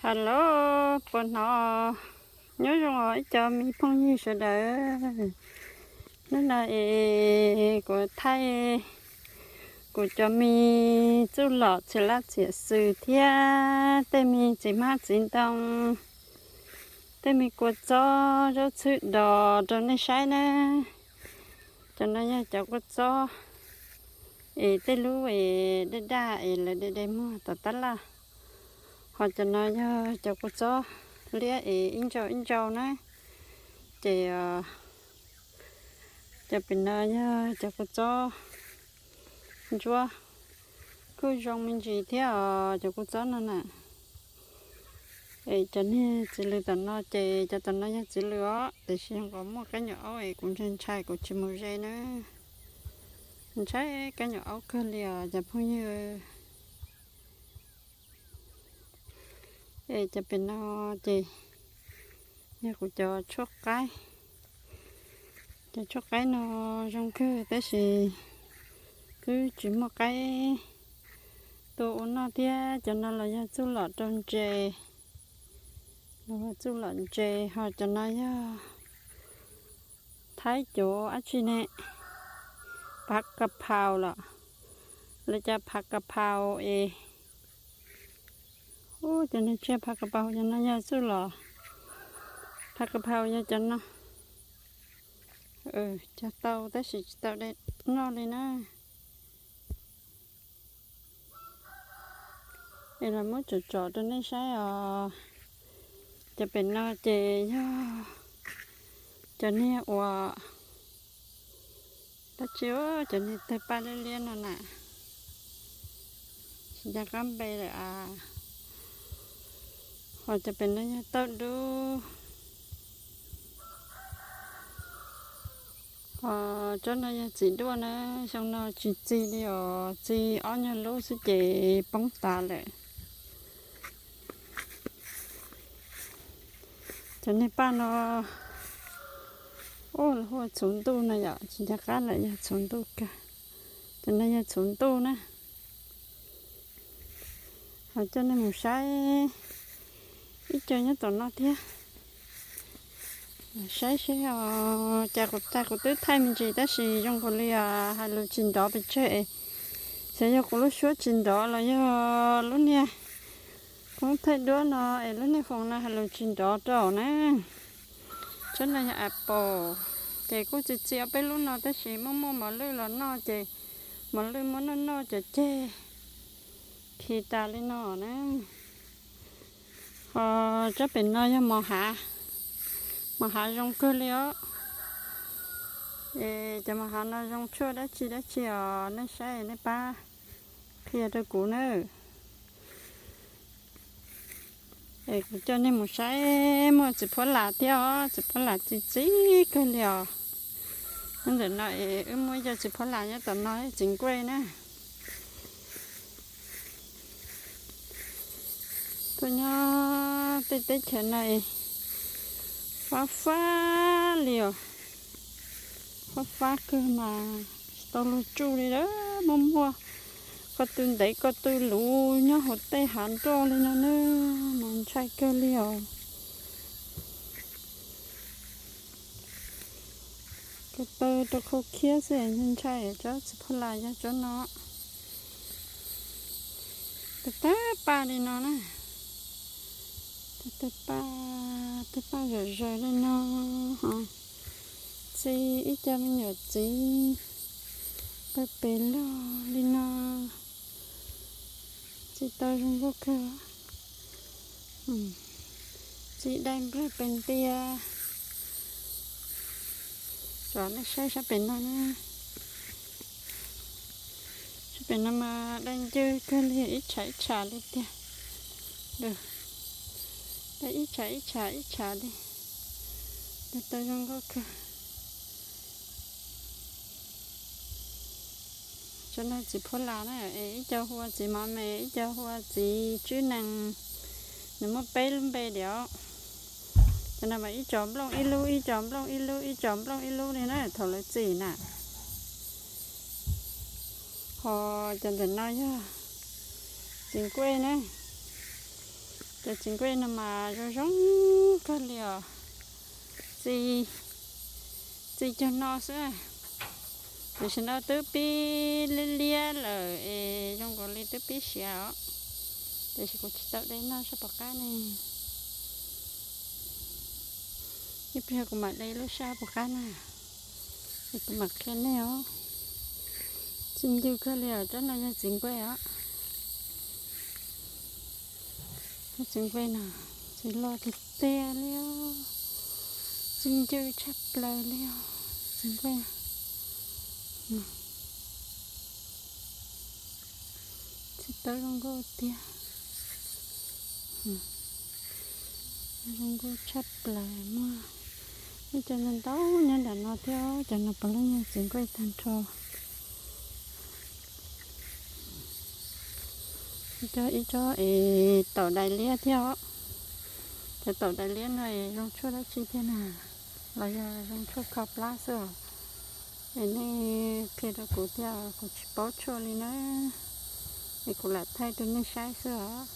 Hello, puas hnov? Nyob zoo os ib cov me phooj ywg sawv daws. Hnub no es kuv thaij kuv cov me txuj lom txiv laj txiv xwm thiab tej me txiv hmab txiv ntoo, tej me kua txob zaub txhwb dos rau nej saib na. Cov no yog cov kua txob es tej lub es daj daj es lawv de de muag tom tab laj. Ho cov no yog cov kua txob liab es ib ntsau ib ntsau na. Ces cov pem no yog cov kua txob ntsuab, kuj zoo me ntsis thiab os cov kua txob no na. Es cov niag txiv lws tom no ces cov tom no yog txiv lws os, tiam sis nkaus muaj kab nyuam aub es kuv ntshai ntshai kuv tsis mus ze na. Ntshai kab nyuam aub kawg li os cov phooj ywg. Es cov pem no ces yog kuv cov tshuaj qaib. Cov tshuaj qaib no zoo kawg tab sis twb tsis muaj qaib tua ua noj thiab. Cov no los yog txuj lom rau ntses, los yog txuj lom ntses. Ho cov no yog thaib cov dab tsi ne, phav ka phaus los, lawv cov phav ka phaus es, ub, cov no tsis yog phav ka phaus, cov no yog txuj lom. Phav ka phaus yog cov no, cog tau tab sis tsis tau de noj li na. Es los muab tsom tsom rau nej saib os. Cov pem no ces yog cov niag uas dab tsi, cov niag tawg paj liab liab no na, tsis nco qab npe lawm a. Ho cov pem no yog tawj dub. Ho tsob no yog txiv duaj na, xyoo no tsis txi li os, txi ob nyuag lub xwb ces poob tas lawm. Cov niag paj no, ub, lawv hu ua txhuv ntuj no yom, tsis nco qab lawm, yog txhuv ntuj kawg. Cov no yog txhuv ntuj na. Ho coj nej mus saib ib co nyob tom no thiab. Saib seb os, cas kuv tas kuv twb thaij me ntsis tab sis zoo nkaus li hais lus tsis nrov pes tsawg es, xyov yog kuv lub suab tsis nrov los yog lub niag, kuv thaij duab no es lub niag foos no hais lus tsis nrov rau na. Tsob no yog apple, ces kuj txi txi ob peb lub no tab sis muaj muaj mos lwj los noj ces mos lwj muab noj noj cov ceg khi tas li no na. Ho tsob pem no yog mos hav, mos hav zoo kawg li os. Es cov mos hav no zoo tshuaj dab tsi dab tsi os, nej saib nej pab qhia rau kuv nawb. Es kuv coj nej mus saib muaj txiv phuab las thiab os, txiv phuab las txi txi kawg li os. Nyob ntawm no es wb muaj ib co txiv phuab las nyob tom no, txiv nkuaj na. Tuaj nyob tej teb chaws no es fab fab li os, fab fab kawg mas tsis tau luag tsuj li lawm, muaj muaj ko tw ntev ko tw luv nyob hauv tej hav nroj li no na, mas ntshai kawg li os. Ko taw rau khau khiab xwb, ntshai tsob txiv phuab las yog tsob no. Tawg tawg paj li no na, tawg tawg paj, tawg paj zom zaws li no. Txi ib co me nyuam txiv pawg pes log li no, txi tau zoo nkauj kawg. Txi dai nplawg pes ntiag. Tsom nej saib sab pem no na. Sab pem no mas dai ncwg kawg li, ib tsham ib tsham li tiag. Dai ib tsham ib tsham ib tsham li. Dai tau zoo nkauj kawg. Tsob no txiv phuab las na, es ib co hu ua txiv mov me, ib co hu ua txiv tswb nees, nws muaj peb lub npe diam. Cov no mas ib co nplooj ib lub, ib co nplooj ib lub, ib co nplooj ib lub li na thaum lawv txi na. Ho cov ntawm no yog txiv nkuaj na, Cov txiv nkuaj no mas zoo zoo kawg li os. Txi, txi cog no xwb. Tam sim no twb pib liab liab lawm es zoo nkaus li twb pib siav os. Tiam sis kuv tsis tau de noj sab pov qab ne. Ib pliag kuv mam de lub sab pov qab na, es kuv mam qhia nej os. Txi ncw kawg li os, tsob no yog txiv nkuaj os. Txiv nkuaj no, txiv loj tiag tiag li os. Txi ncw tshaj plaws li os, txiv nkuaj. Txiv tawb zoo nkauj tiag. Zoo nkauj tshaj plaws, muaj ib co ntau ntau nyob nram no thiab, cov no puav leej yog txiv nkuaj tag nrho. Cov ib tsob es taum dais liab thiab os. Cov taum dais liab no es zoo tshuaj dab tsi thiab na, los yog zoo tshuaj kho plab xwb os. Es nej qhia rau kuv thiab, kuv tsis paub tshuaj li na, es kuv lam thaij rau nej saib xwb os.